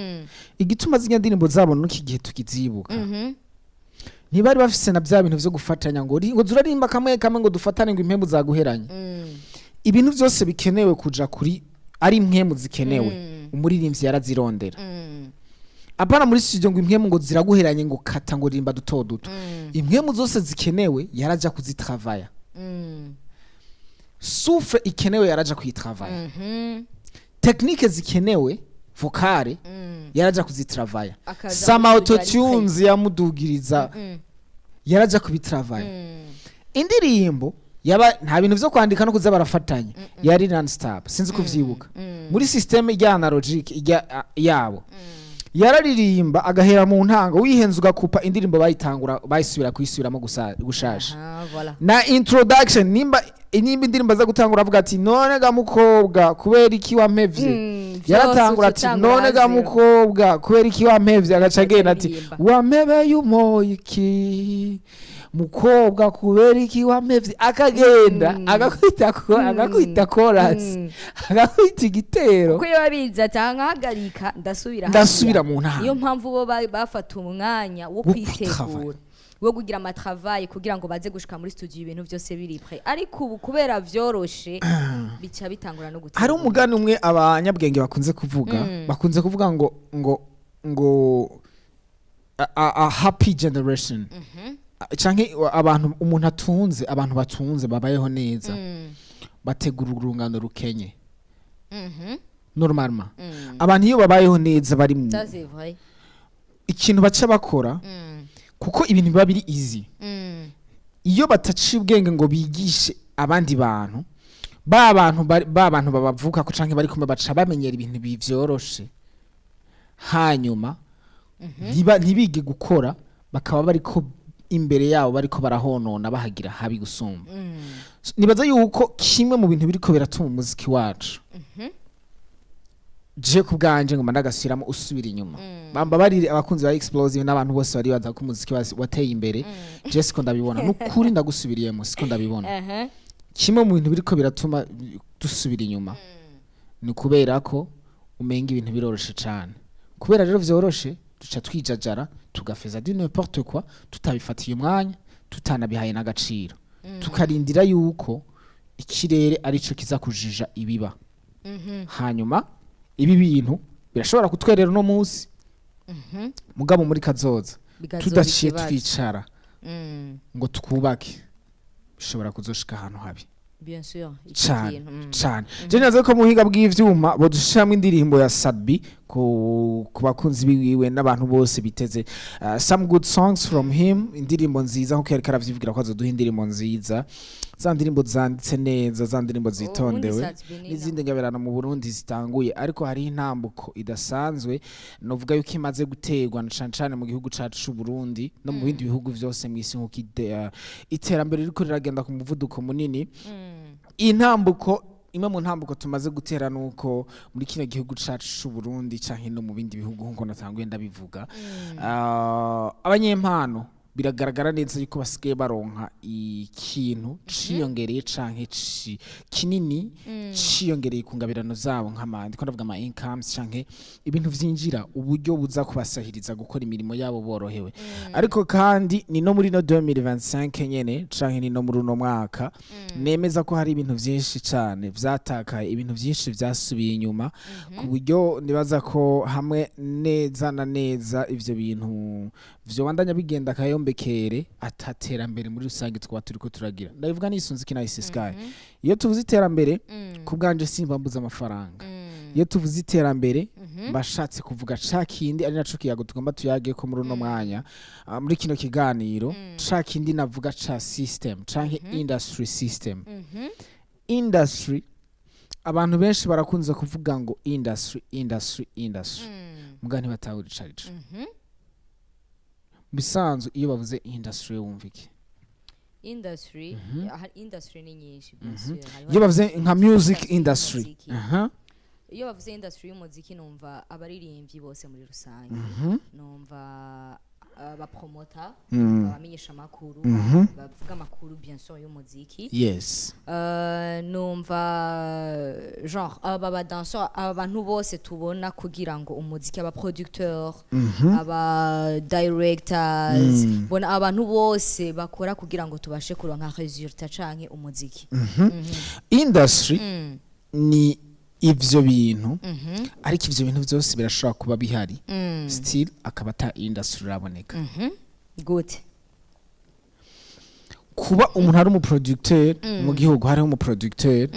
igituma zirya ndirimbo zabo n'iki gihe tukizibuka, ntibari bafise na bya bintu vyo gufatanya ngo ngo zurarimba kamwe kamwe, ngo dufatane, ngo impembu zaguheranye. Ibintu byose bikenewe kuja kuri ari impwemu zikenewe, umuririmbyi yarazirondera. Apana muri studio ngo impwemu ngo ziraguheranye, ngo kata, ngo rimba duto duto. Impwemu zose zikenewe yaraja kuzitravaya. Souffle ikenewe yaraja kuyitravaya. Technique zikenewe, vocale, yaraja kuzitravaya. Akaza Sama muri studio ari autotunes yamudugiriza, yaraja kubitravaya. Indirimbo yaba nta bintu vyo kwandika no kuza barafatanya, yari non stop. Sinzi kuvyibuka muri système ijya analogique ijya yabo, yararirimba agahera mu ntango, wihenze ugakupa indirimbo, bayitangura bayisubira kuyisubiramo gusa gushasha. Aha, voilà. Na introduction, nimba indirimbo aza gutangura avuga ati: "None ga mukobwa, kubera iki wampevye?" Yaratangura ati: Vyose utangura "None ga zero. mukobwa, kubera iki wampevye?" Agaca agenda ati: Aririmba. "Wampebeye umoye iki, mukobwa, kubera iki wampevye?" Akagenda agakubita chorus, agakubita igitero. Kuko iyo babizi ati: "Aha nkahagarika, ndasubira Ndasubira hariya." mu ntango. Niyo mpamvu bo bafata umwanya wo Wo kwitegura, wo kugira amatravail kugira ngo baze gushika muri studio ibintu byose biri prêt. Ariko ubu kubera vyoroshe, bica bitangura no gutegura. Hari umugani umwe abanyabwenge bakunze kuvuga, bakunze kuvuga ngo a happy generation, canke abantu, umuntu atunze, abantu batunze babayeho neza, bategura urungano rukenye. Normalement abantu iyo babayeho neza bari mu Ça, c'est vrai. ikintu baca bakora, kuko ibintu biba biri easy, iyo bataciye ubwenge ngo bigishe abandi bantu, ba bantu babavuka ko canke bari kumwe, baca bamenyera ibintu bivyoroshe, hanyuma ntibige gukora, bakaba bariko imbere yabo bariko barahonona, bahagira habi gusumba. So, nibaza yuko kimwe mu bintu biriko biratuma umuziki wacu, je ku bwanje ngoma ndagasubiramo, usubira inyuma, bamba barire abakunzi ba Explosive n'abantu bose baribaza ko umuziki wateye imbere, je siko ndabibona. Nukuri ndagusubiriyemo, siko ndabibona. Kimwe mu bintu biriko biratuma dusubira inyuma ni kubera ko umenga ibintu biroroshe cane. Kubera rero vyoroshe, duca twijajara, tugafeza du n'importe quoi, tutabifatiye umwanya, tutanabihaye n'agaciro, tukarindira yuko ikirere arico kiza kujija ibiba. Hanyuma ibi bintu birashobora kutwerera uno munsi, mugabo muri kazoza, Bikazoba tudaciye ikibazo. twicara ngo twubake, bishobora kuzoshika ahantu habi. Bien sûr, iki Cane. kintu. Cane. Je naze ko mu buhinga bw'ivyuma bodushiramwo indirimbo ya Sadbi ku bakunzi biwiwe n'abantu bose biteze some good songs from him, indirimbo nziza, nkuko yariko aravyivugira ko azoduha indirimbo nziza. Za ndirimbo zanditse neza, za ndirimbo zitondewe, Sat-B ni n'izindi ngabirano mu Burundi zitanguye, ariko hari intambuko idasanzwe novuga yuko imaze guterwa na cane cane mu gihugu cacu c'u Burundi no mu bindi bihugu vyose mw'isi, nkuko iterambere ririko riragenda ku muvuduko munini. Intambuko imwe mu ntambuko tumaze gutera nuko muri kino gihugu cacu c'u Burundi canke no mu bindi bihugu, nkuko natanguye ndabivuga, abanyempano biragaragara neza yuko basigaye baronka ikintu ciyongereye canke kinini ciyongereye ku ngabirano zabo, nk'ama, ndiko ndavuga ama incomes canke ibintu vyinjira, uburyo buza kubasahiriza gukora imirimo yabo borohewe. Ariko kandi ni no muri no 2025 nyene canke ni no muri uno mwaka nemeza ko hari ibintu vyinshi cane vyatakaye, ibintu vyinshi vyasubiye inyuma, ku buryo nibaza ko hamwe neza na neza ivyo bintu vyobandanya bigenda akayombekere, ataterambere muri rusange twaba turiko turagira. Ndabivuga nisunze kina Ice Sky. Iyo tuvuze iterambere, ku bwanje simba mbuze amafaranga. Iyo tuvuze iterambere, mbashatse kuvuga ca kindi ari naco kiyago tugomba tuyage ko muri uno mwanya, muri kino kiganiro, ca kindi navuga ca system canke industry system. Industry, abantu benshi barakunze kuvuga ngo industry, industry, industry, muga ntibatahura ico arico. Bisanzwe iyo bavuze industry wumva iki? Industry, industry ni nyinshi, bien sûr. Hariho Iyo bavuze nka music industry industry. y'umuziki. Iyo bavuze industry y'umuziki, numva abaririmbyi bose muri rusange, numva abapromota, abamenyesha amakuru, bavuga amakuru, bien sûr, y'umuziki. Numva genre aba badanseur, aba bantu bose tubona kugira ngo umuziki, aba producteur, aba directors, bona abantu bose bakora kugira ngo tubashe kuronka résultat canke umuziki. Industry ni ivyo bintu, ariko ivyo bintu vyose birashobora kuba bihari, still akaba ata industry iraboneka. Gute? Kuba umuntu ari umuproducteur, mu gihugu hariho umuproducteur,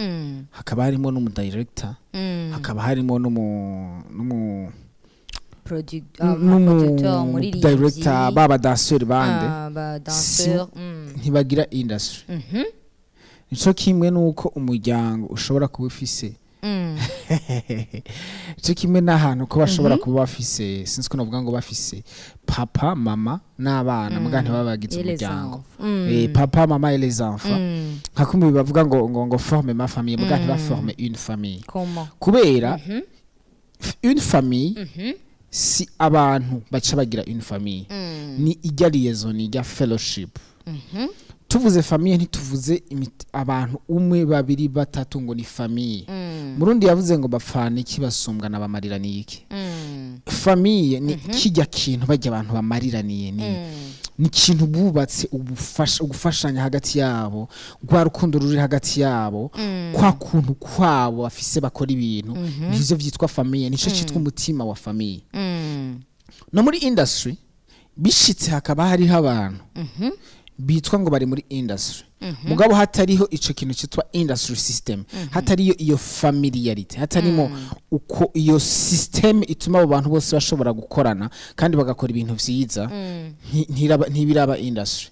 hakaba harimo n'umudirector, hakaba harimo n'umu n'umu Producteur, umuririmbyi, director, baba danseur bande, ba danseur. ntibagira industry. Nico kimwe nuko umuryango ushobora kuba ufise, nico kimwe n'ahantu ko bashobora kuba bafise, sinzi ko navuga ngo bafise papa, mama n'abana, muga ntibaba bagize Et les umuryango. enfants. Papa, mama et les enfants, nka kumwe bavuga ngo forme ma famille, muga ntibaforme une famille. Comment? Kubera une famille si abantu baca bagira une famille, ni ijya liaison, ni ijya fellowship. Tuvuze famille ntituvuze abantu umwe, babiri, batatu ngo ni famille. Murundi yavuze ngo bapfana iki basumbwa na bamariraniye iki. Famille ni kijya kintu bajya abantu bamariraniye, ni ikintu bubatse, ubufasha, ugufashanya hagati yabo, rwa rukundo ruri hagati yabo, kwa kuntu kwabo bafise bakora ibintu, nivyo vyitwa famille, nico cyitwa umutima wa famille. No muri industry bishitse hakaba hariho abantu bitwa ngo bari muri industry, mugabo hatariho ico kintu cyitwa industry system, hatariyo iyo familiarity, hatarimo uko iyo system ituma abo bantu bose bashobora gukorana kandi bagakora ibintu vyiza, ntibiraba industry.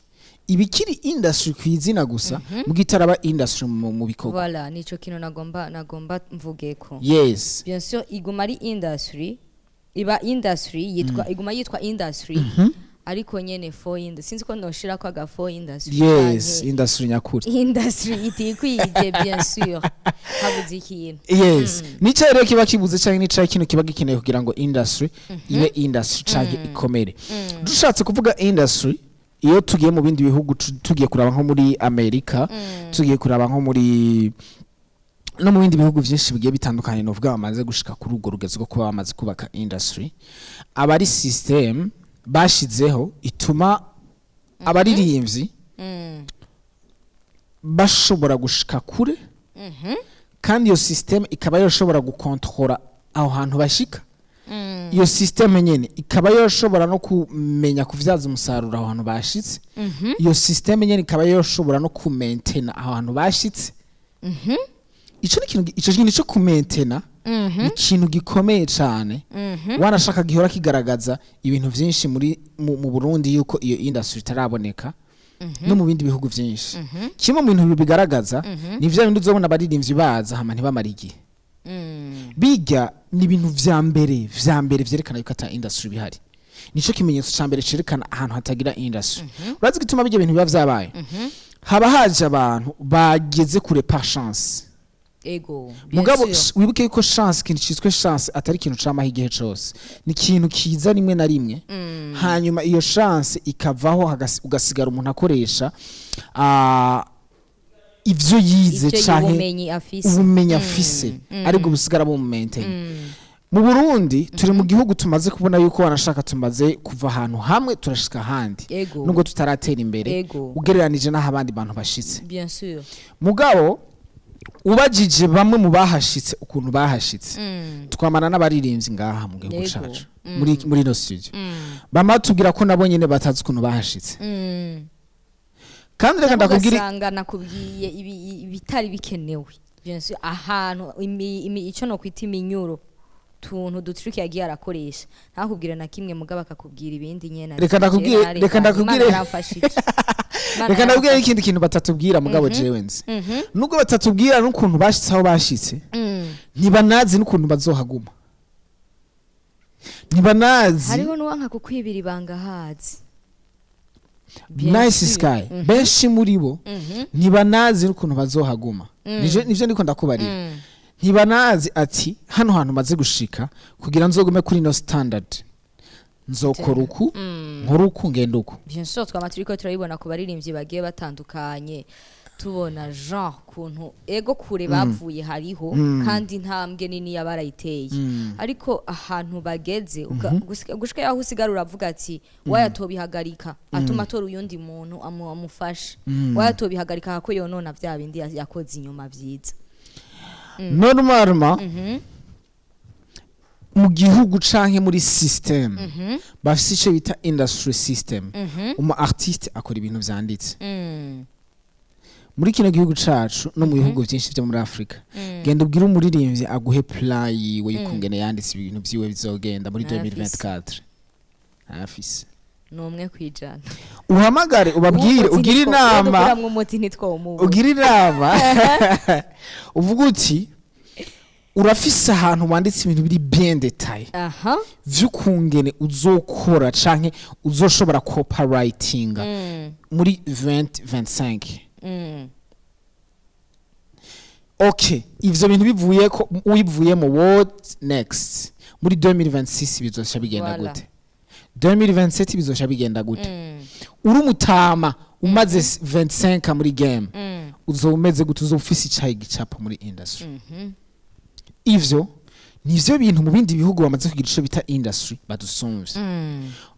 Ibikiri industry ku izina gusa, muga itaraba industry mu bikorwa. Voilà, nico kintu nagomba mvugeko. Bien sûr, iguma ari industry, iba industry yitwa, iguma yitwa industry, ariko nyene for industry, sinzi ko noshira ko aga for industry canke Industry nyakuri. Industry itikwije, bien sûr habuze ikintu. Yes, nico rero kiba kibuze canke nico kintu kiba gikeneye kugira ngo industry ibe industry canke ikomere. Dushatse kuvuga industry, iyo tugiye mu bindi bihugu, tugiye kuraba nko muri Amerika, tugiye kuraba nko muri no mu bindi bihugu vyinshi bigiye bitandukanye, novuga bamaze gushika kuri urwo rugezo rwo kuba bamaze kubaka industry, aba ari system bashizeho ituma abaririmbyi bashobora gushika kure, kandi iyo system ikaba yoshobora gukontorora aho hantu bashika. Iyo system nyene ikaba yoshobora no kumenya kuvyaza umusaruro aho hantu bashitse. Iyo system nyene ikaba yoshobora no kumentena aho hantu bashitse. Ico ni ikintu, ico kintu cyo kumentena ni ikintu gikomeye cane, wanashaka gihora kigaragaza ibintu vyinshi muri mu Burundi yuko iyo industry itaraboneka. No mu bindi bihugu vyinshi, kimwe mu bintu bigaragaza ni vya bindi uzobona abaririmbyi baza hama ntibamara igihe. Bijya ni ibintu vya mbere vyerekana yuko ata industry bihari. Nico kimenyetso ca mbere cerekana ahantu hatagira industry. Urazi gituma bijya bintu biba vyabaye? Haba haje abantu bageze kure par chance. Ego, bien Mugabo sûr. Wibuke yuko chance, ikintu cyitwa chance, atari ikintu camaho igihe cose. Ni ikintu kiza rimwe na rimwe, hanyuma iyo chance ikavaho, ugasigara umuntu akoresha ivyo yize ivyo canke ubumenyi afise. Ubumenyi afise aribwo busigara bumumaintain. Mu Burundi turi mu gihugu tumaze kubona yuko wanashaka tumaze kuva ahantu hamwe turashika ahandi, nubwo tutaratera imbere ugereranije n'aho abandi bantu bashitse. Bien sûr. Mugabo ubajije bamwe mu bahashitse ukuntu bahashitse, twamana n'abaririmbyi ngaha mu gihugu cacu, muri ino studio, bama batubwira ko nabo nyene batazi ukuntu bahashitse. Kandi reka ndakubwira, ugasanga nakubwiye ibitari bikenewe, bien sûr, ahantu ico no kwita iminyuro, tuntu dutriki yagiye arakoresha, ntakubwire na kimwe, mugabo akakubwira ibindi nyene. Reka reka ndakubwire- reka ndakubwire ikindi kintu batatubwira. Mugabo jewe nzi, nubwo batatubwira n'ukuntu bashitse aho bashitse, ntibanazi n'ukuntu bazohaguma, ntibanazi. Hariho n'uwanka kukwibira ibanga hazi. Bien Nice. sûr. Sky, benshi muri bo ntibanazi n'ukuntu bazohaguma. Nivyo ndiko ndakubarira. Ntibanazi ati hano hantu maze gushika, kugira nzogume kuri no standard nzokora uku, nkora uku, ngenda uku. Bien sûr, twama turiko turabibona ku baririmbyi bagiye batandukanye, tubona genre kuntu ego kure bavuye hariho, kandi intambwe nini yabarayiteye, ariko ahantu bageze gushika yaho usigara uravuga ati wayatobihagarika, atuma atora uyundi muntu amufashe, wayatobihagarika ko yonona vya bindi yakoze inyuma vyiza. Normalement mu gihugu canke muri system bafise ico bita industry system, umu artiste akora ibintu vyanditse. Muri kino gihugu cacu no mu bihugu vyinshi vyo muri Afrika, genda ubwire umuririmbyi aguhe plan yiwe y'ukungene yanditse ibintu vyiwe bizogenda muri Ntayafise. 2024. Ntayafise. Ni 1%. Uhamagare ubabwire, ugire inama, dukuramwo umuti ntitwomubura. Ugire inama, uvuga uti urafise ahantu wanditse ibintu biri bien détaillé vy'ukungene uzokora canke uzoshobora copywritinga muri 2025? Okay, ivyo bintu bivuye ko wivuyemo, what next? Muri 2026 bizoca bigenda Voilà. gute? 2027 bizoca bigenda gute? Uri umutama umaze 25 muri game, uzoba umeze gute? Uzoba ufise icayi gicapo muri industry? Ivyo nivyo bintu mu bindi bihugu bamaze kugira ico bita industry badusumvye.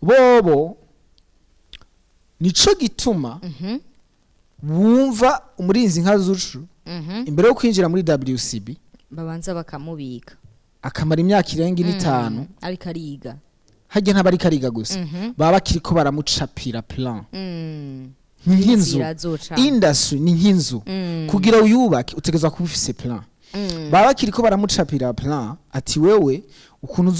Bobo nico gituma bumva umurinzi nka Zucu, imbere yo kwinjira muri WCB, babanza bakamubika, akamara imyaka irenga ine, itanu, ariko ariga. Harya ntabwo ariga gusa, baba bakiriko baramucapira plan. Ni nk'inzu. Inzira azocamwo. Industry ni nk'inzu. Kugira uyubake utegerezwa kuba ufise plan. Baba bakiriko baramucapira plan ati wewe ukuntu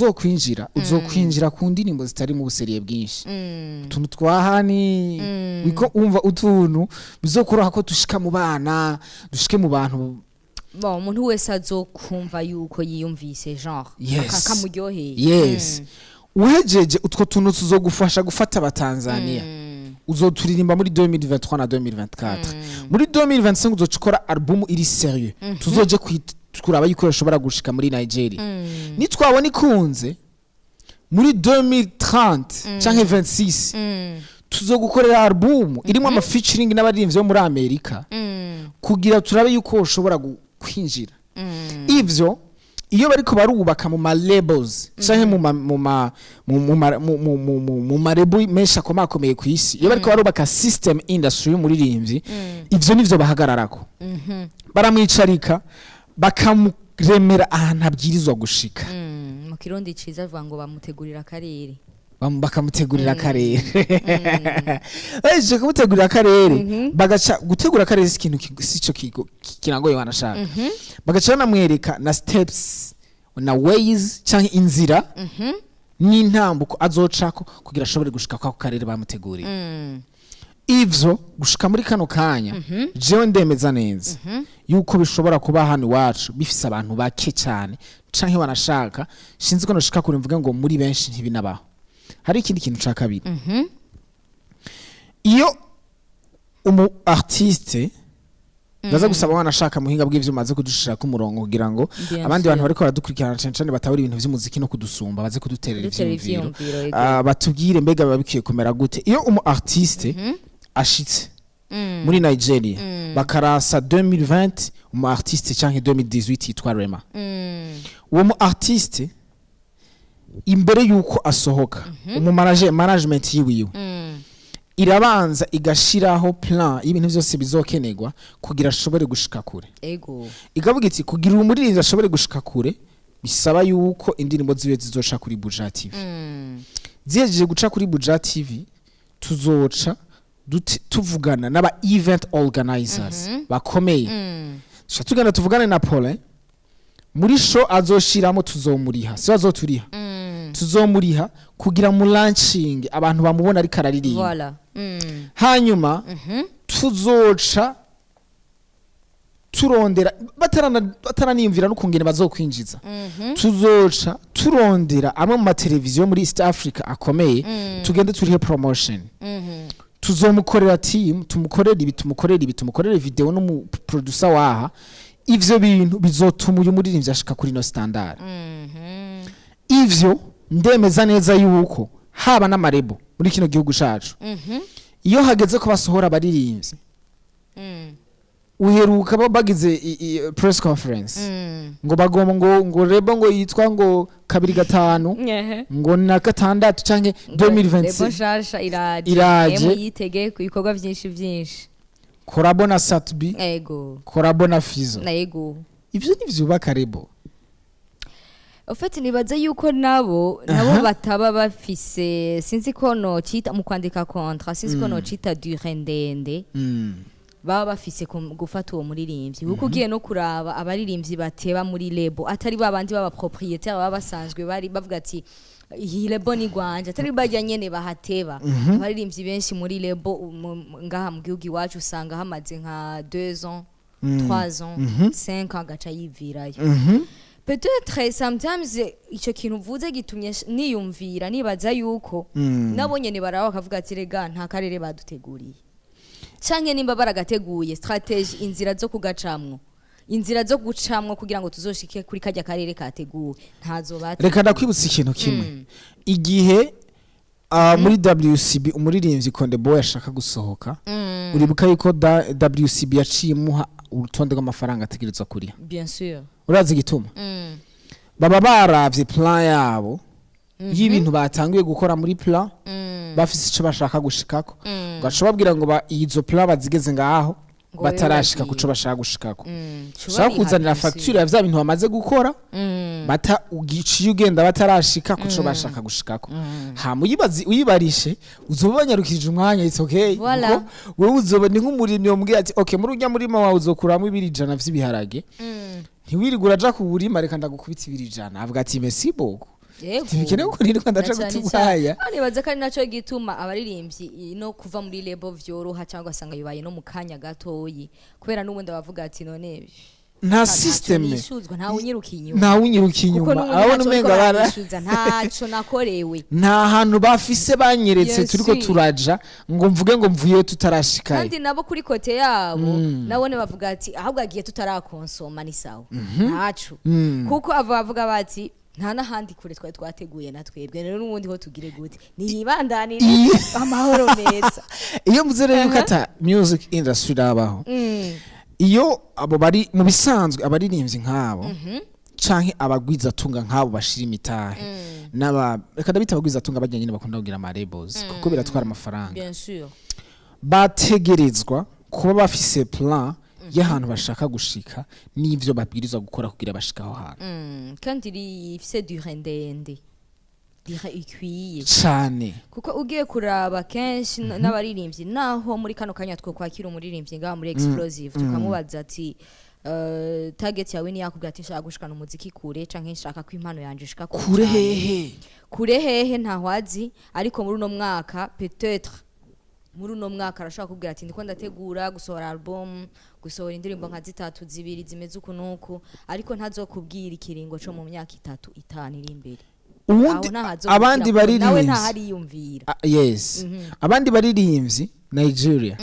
uzokwinjira ku ndirimbo zitari mu buseriye bwinshi, utuntu twa hani wiko umva, utuntu bizokoroha ko dushika mu bana, dushike mu bantu. Bon, umuntu wese azokumva yuko yiyumvise genre kamuryoheye. Yes, uhejeje utwo tuntu tuzogufasha gufata abatanzania, uzoturirimba muri 2023 na 2024. Muri 2025 uzoca ukora album iri sérieux, tuzoje kuraba yuko yoshobora gushika muri Nigeria. Nitwabona ikunze, muri 2030 canke 26 tuzogukorera album irimo ama featuring n'abaririmbyi bo muri Amerika, kugira turabe yuko ushobora kwinjira. Ivyo iyo bariko barubaka mu ma labels canke mu ma mu ma mu mu ma- mu mu mu mu mu ma label menshi akomakomeye ku isi, iyo bariko barubaka system industry y'umuririmbyi, ivyo nivyo bahagararako. Baramwicarika, bakamuremera ahantu abwirizwa gushika. Mu Kirundi ciza avuga ngo bamutegurira akarere. Bakamutegurira akarere. Bahejeje kumutegurira akarere, bagaca gutegura akarere si ikintu sico kirangoye, wanashaka bagaca banamwereka na steps na ways canke inzira n'intambuko azocako kugira ashobore gushika kwako karere bamuteguriye. Ivyo gushika muri kano kanya, jewe ndemeza neza yuko bishobora kuba hano iwacu bifise abantu bake cyane, canke wanashaka sinzi ko noshika kure mvuge ngo muri benshi ntibinabaho. Hari ikindi kintu ca kabiri: iyo umu artiste, ndaza gusaba wanashaka muhinga bw'ivyuma aze kudushira ku murongo kugira ngo Bien abandi sûr. bantu bariko baradukurikirana, cane cane batabura ibintu vy'umuziki no kudusumba, baze kuduterera Kuduterera ivyiyumviro. ivyiyumviro, yego. Ah, batubwire mbega biba bikwiye kumera gute iyo umu artiste ashitse muri Nigeria, bakarasa 2020 umu artiste canke 2018 yitwa Rema. Uwo mu artiste, imbere yuko asohoka, umu manager, management yiwiwe irabanza igashiraho plan y'ibintu byose bizokenerwa kugira ashobore gushika kure. Ikavuga iti kugira umuririmbyi ashobore gushika kure bisaba yuko indirimbo ziwe zizoca kuri Buja TV. Zihejeje guca kuri Buja TV, tuzoca tuvugana n'aba event organizers bakomeye. Tuca tugenda tuvugane na Paulin muri show azoshiramo, tuzomuriha, si azoturiha, tuzomuriha kugira mu launching abantu bamubona ariko araririmba. Voilà. Hanyuma tuzoca turondera, bataraniyumvira n'ukungene bazokwinjiza, tuzoca turondera amwe mu mateleviziyo muri East Africa akomeye, tugende turihe promotion, tuzomukorera team, tumukorere ibi, tumukorere ibi, tumukorere video n'umu producer waha. Ivyo bintu bizotuma uyu muririmbyi ashika kuri no standard. Ivyo ndemeza neza yuko haba n'ama label muri kino gihugu cacu, iyo hageze ko basohora abaririmbyi, uheruka bagize press conference ngo bagomba ngo label ngo yitwa ngo 25 ngo na gatandatu canke Label 2026 nshasha iraje. Iraje. Emu yitege ku bikorwa byinshi byinshi. Collabo na Sat-B, collabo na Fizo. Na ego. Ivyo ntivyubaka label. Ufite nibaza yuko nabo bataba bafise, sinzi ko nocita mu kwandika contrat, sinzi ko nocita durée ndende baba bafise gufata uwo muririmbyi, kuko ugiye no kuraba abaririmbyi bateba muri label, atari babandi baba propriétaire baba basanzwe bari bavuga ati iyi label ni gwanje, atari bajya nyene bahateba. Abaririmbyi benshi muri label ngaha mu gihugu iwacu usanga hamaze nka 2 ans, 3 ans, 5 ans, agaca yivirayo. Peut-être sometimes icyo kintu uvuze gitumye niyumvira, nibaza yuko nabo nyene baraba bakavuga ati rega nta karere baduteguriye, canke nimba baragateguye, stratégie, inzira zo kugacamwo, inzira zo gucamwo kugira ngo tuzoshike kuri kajya karere kateguwe ntazo bateguye. Reka ndakwibutsa ikintu kimwe: igihe muri WCB umuririmbyi Konde Boy ashaka gusohoka, uribuka yuko WCB yaciye imuha urutonde rw'amafaranga ategerezwa kuriha? Bien sûr. Urazi igituma? Baba baravye plan yabo y'ibintu batanguye gukora muri plan, bafise ico bashaka gushikako, ugaca babwira ngo izo plan bazigeze ngaho Ngo batarashika bagiye. kuco bashaka gushikako. Ushaka Cubariha, kuzanira bien sûr. facture ya vya bintu bamaze gukora, bata ugiciye ugenda batarashika kuco bashaka gushikako, hama uyibazi uyibarishe, uzoba banyarukije umwanya, it's okay. Voilà. Kuko wewe uzoba ni nk'umurimyi wamubwira ati okay, muri urya murima wawe uzokuramo ibiro 100 vy'ibiharage, ntiwirirwe uraja kuwurima, reka ndagukubita ibiro 100. Avuga ati merci beaucoup. Yego. Ntibikenewe ko nirirwa ndaja Na cane guta cane. ubwaya. Ah, nibaza ko ari naco gituma abaririmbyi no kuva muri label vyoroha, cyangwa asanga bibaye no mu kanya gatoyi, kubera n'ubundi abavuga ati none nta ntaco system nishuzwa, ntawe unyiruka inyuma. Nta unyiruka Kuko inyuma. n'ubundi Abona ntaco umenga bariko bara baranyishuza, ntaco nakorewe. Nta hantu bafise banyeretse Yes. turiko turaja ngo mvuge ngo mvuyeyo tutarashikayo. Kandi nabo kuri côté yabo nabone bavuga ati ahubwo agiye tutarakonsoma ni sawa, ntaco, kuko ava bavuga bati nta n'ahandi kure twari twateguye na twebwe rero, n'ubundi ho tugire gute, niyibandanire amahoro meza. Iyo mvuze rero yuko ata music industry irabaho, iyo abo bari mu bisanzwe abaririmbyi nk'abo canke abagwizatunga nk'abo bashira imitahe n'aba, reka ndabita abagwizatunga bajya nyine bakunda kugira ama labels kuko biratwara amafaranga, Bien sûr. bategerezwa kuba bafise plan y'ahantu bashaka gushika n'ivyo babwirizwa gukora kugira bashike aho hantu. Kandi rifise durée ndende, durée ikwiye. Cane. Kuko ugiye kuraba kenshi n'abaririmbyi, naho muri kano kanya two kwakira umuririmbyi ngaha muri Explosive, tukamubaza ati target yawe ni yakubwira ati nshaka gushikana umuziki kure, canke nshaka ko impano yanje ishika Kure kure cyane. hehe? Kure hehe ntaho azi, ariko muri uno mwaka peut-être Muri uno mwaka arashobora kubwira ati: "Ndiko ndategura gusohora album, gusohora indirimbo nka zitatu, zibiri zimeze uku nuku," ariko ntazokubwira ikiringo co mu myaka 3, 5 iri imbere. Uwundi Aho ntahazokubwira, abandi kuko nawe baririmbyi ntahariyumvira. Ah, yes, abandi baririmbyi Nigeria,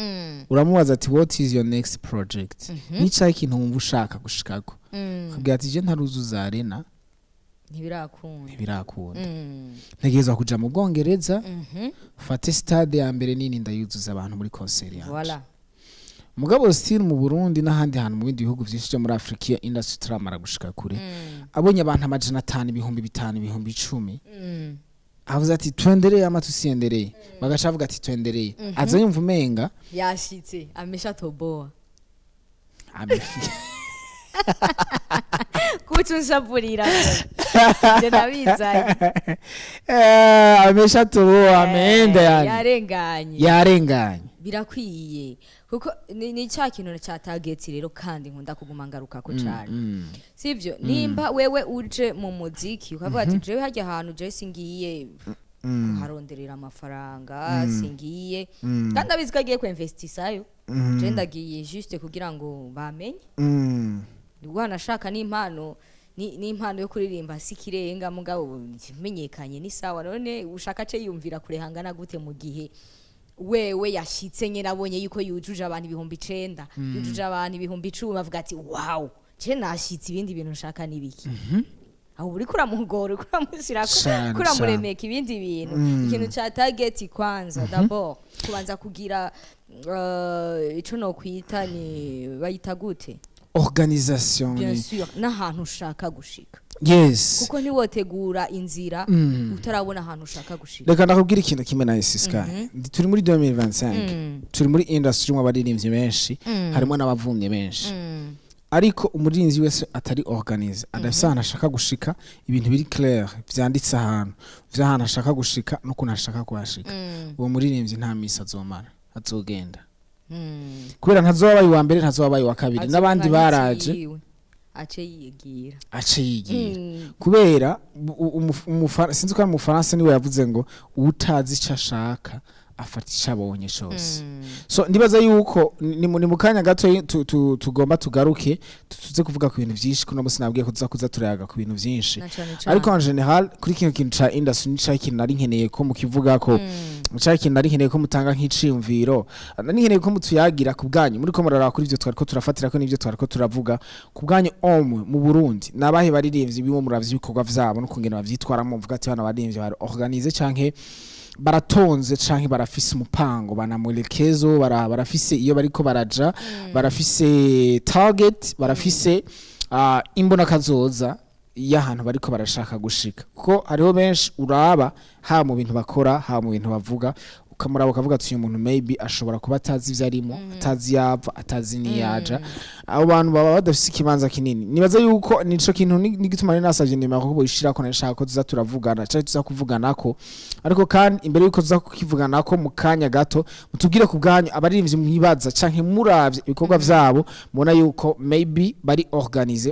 uramubaza ati: "What is your next project? Nicaye ikintu wumva ushaka gushikako?" Akabwira ati: "Je ntaruzuza arena ntibirakunda." Ntibirakunda. Ntegerezwa kuja mu Bwongereza, fate stade ya mbere nini, ndayuzuza abantu muri concert yanje. Voilà. Mugabo still mu Burundi n'ahandi hantu mu bindi bihugu byinshi byo muri Afrika, iyo industry turamara gushika kure, abonye abantu 500, 5000, 10,000, avuze ati: "Tuendelee ama tusiendelee?" Bagaca bavuga ati: "Tuendelee." Aza yumva umenga yashitse, ameshatoboa. Amefi Kuca unshavurira, je ndabizanye. Ameshatoboa, ameenda yani. Yarenganye. Yarenganye. Birakwiye, kuko ni cya kintu cya target rero, kandi nkunda kuguma ngarukako cane. Sivyo? Nimba wewe uje mu muziki ukavuga ati: "Jewe hajya ahantu, jewe singiye kuharonderera amafaranga, singiye," kandi abizi ko agiye kuinvestisayo, "je ndagiye juste kugira ngo bamenye." Wanashaka n'impano, n'impano yo kuririmba si ikirenga, mugabo menyekanye ni sawa. None ushaka ce yumvira kure hangana gute mu gihe wewe yashitse nyene, abonye yuko yujuje abantu 9000, yujuje abantu 10,000, avuga ati: "Wow, je nashitse, ibindi bintu nshaka nibiki?" Aho uriko uramugora, uriko uramushyirako, kuramuremeka ibindi bintu. Ikintu ca target kwanza, d'abord kubanza kugira ico nokwita, ni bayita gute? Organisation. Bien sûr, n'ahantu ushaka gushika, kuko ntiwotegura inzira utarabona ahantu ushaka gushika. Reka ndakubwira ikintu kimwe na Sky. Turi muri 2025, turi muri industry irimo abaririmbyi benshi, harimo n'abavumye benshi, ariko umuririmbyi wese atari organisé, adafise ahantu ashaka gushika, ibintu biri clair vyanditse ahantu vy'ahantu ashaka gushika n'ukuntu ashaka kuhashika, uwo muririmbyi nta misi azomara, azogenda, kubera ntazoba abaye uwa mbere, ntazoba abaye uwa kabiri n'abandi Azoba baraje. yiwe, ace yigira. Ace yigira, kubera sinzi ko ari umufaransa niwe yavuze ngo: "Utazi icyo ashaka afata icyo abonye cyose." So ndibaza yuko ni mu kanya gato tugomba tugaruke, tuze kuvuga ku bintu byinshi, kuno musi nabwiye ko tuza kuza turayaga ku bintu byinshi. Na cane cane. Ariko en général, kuri kino kintu ca industry, ni ca ikintu nari nkeneye ko mukivuga ko ca ikintu nari nkeneye ko mutanga nk'iciyumviro, nari nkeneye ko mutuyagira ku bwanyu muri ko muraraba kuri ivyo twariko turafatira ko n'ivyo twariko turavuga ku bwanyu. Omwe mu Burundi, nabahe baririmbyi bimwe muravye ibikorwa vyabo n'ukungene bavyitwaramo, muvuga ati: "Bana baririmbyi bari organisé, canke baratonze, canke barafise umupango, bana mwelekezo, barafise iyo bariko baraja, barafise target, barafise imbona kazoza y'ahantu bariko barashaka gushika"? Kuko hariho benshi uraba, haba mu bintu bakora, haba mu bintu bavuga, ukamuraba ukavuga ati: "Uyu muntu maybe ashobora kuba atazi ivyo arimo, atazi yava, atazi niyaja." Abo bantu baba badafise ikibanza kinini. Nibaza yuko nico kintu n'igituma nari nasavye nimero ko boyishirako, nashaka ko tuza turavugana canke tuza kuvuganako. Ariko kandi imbere yuko tuza kukivuganako mu kanya gato, mutubwire ku bwanyu abaririmbyi mwibaza canke muravye ibikorwa vyabo mubona yuko maybe bari organisé.